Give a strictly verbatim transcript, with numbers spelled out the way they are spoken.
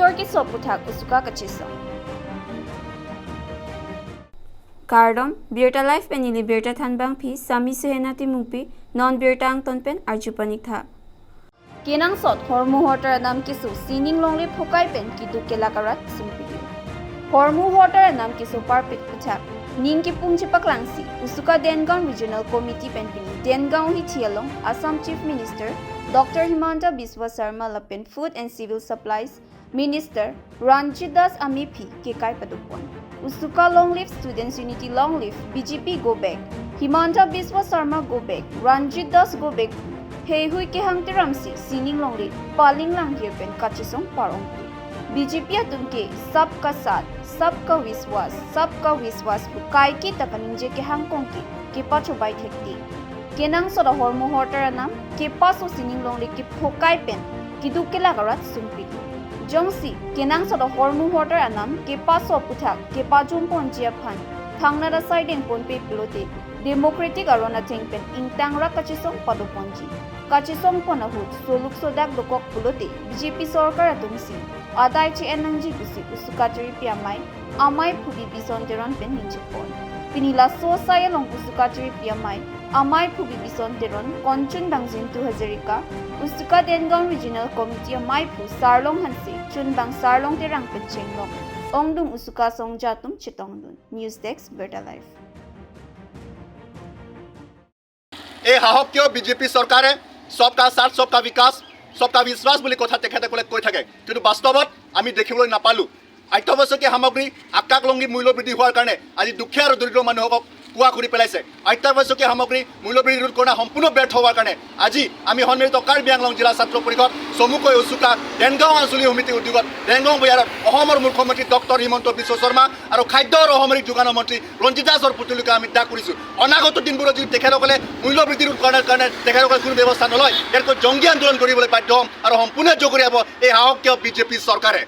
Tor keso aphuthak usuka kachesong. Kardom, Birta Live pen neli Birta Thanbang Phi, Sami Suhena Timungpi, non Birta angton pen arju paniktha. Kenangsot hormu hortar anam keso sining longle phokai pen keduk kelak arat sungpilo. Hormu hortar anam keso parpik puthak ning kepung chepaklangsi usuka Dengaon Regional Committee pen pini Dengaon hithi along Assam Chief Minister Doctor Himanta Biswa Sarma lapen Food and Civil Supplies Minister Ranjit Das Amephi kekai padopon. Usuka Long Live Students Unity, Long Live B J P go back, Himanta Biswa Sarma go back, Ranjit Das go back pu heihui kehang teramsi sining longle paling langhir pen kachesong parongpi. B J P atum ke sabka saath, sabka vishwas, sabka vishwas pu kaike ta kaningje kehang kongke kepachobai thekti. Kenangsot ahormu hortar anam kepaso sining longle kephokai pen keduk kelak arat sungpilo. Jongsi kenangsot ahormu hortar anam kepaso aphuthak kepajum ponji aphan thangnat asai dengponpe pulote democratic aron atheng pen ingtang rak kachesong padoponji. Kachesong pon ahut soluk sodak dokok pulote B J P sorkar atumsi adai che-en nangji pusi usuka cheripi amei, Amei Phu Bibison Teron pen ningchepon. Pini laso asai along usuka cheripi amei, Amei Phu Bibison Teron, konchun bang Jintu Hazarika, usuka Dengaon Regional Committee amei Phu Sarlong Hanse, chun bang Sarlong Terang pen chenglok. Ongdung usuka songja atum chetongdun. News Desk, Birta Live. এই শাসকীয় বিজেপি চৰকাৰে সবকা সাথ, সবকা বিকাশ, সবকা বিশ্বাস বুলি কথা তেখেতসকলে কৈ থাকে, কিন্তু বাস্তৱত আমি দেখিবলৈ নাপালো। অত্যাৱশ্যকীয় সামগ্ৰী আকাশ লংঘী মূল্য বৃদ্ধি হোৱাৰ কাৰণে আজি দুখীয়া আৰু দৰিদ্ৰ মানুহসকলক কোৱা কৰি পেলাইছে। অত্যাৱশ্যকীয় সামগ্ৰী মূল্য বৃদ্ধি ৰোধ কৰা সম্পূৰ্ণ ব্যৰ্থ হোৱাৰ কাৰণে আজি আমি সন্মিলিত কাৰ্বি আংলং জিলা ছাত্ৰ পৰিষদ চমুকৈ উচুকা দেনগাঁও আঞ্চলিক সমিতিৰ উদ্যোগত দেনগাঁও বজাৰত অসমৰ মুখ্যমন্ত্ৰী ডক্টৰ হিমন্ত বিশ্ব শৰ্মা আৰু খাদ্য আৰু অসামৰিক যোগানৰ মন্ত্ৰী ৰঞ্জিত দাসৰ পুতলিকা আমি দাগ কৰিছো। অনাগত দিনবোৰত যদি তেখেতসকলে মূল্য বৃদ্ধি ৰোধ কৰাৰ কাৰণে তেখেতসকলে কোনো ব্যৱস্থা নলয়, ইয়াতকৈ জংগী আন্দোলন কৰিবলৈ বাধ্য হ'ম আৰু সম্পূৰ্ণ জগৰীয়াব এই শাসকীয় বিজেপি চৰকাৰে।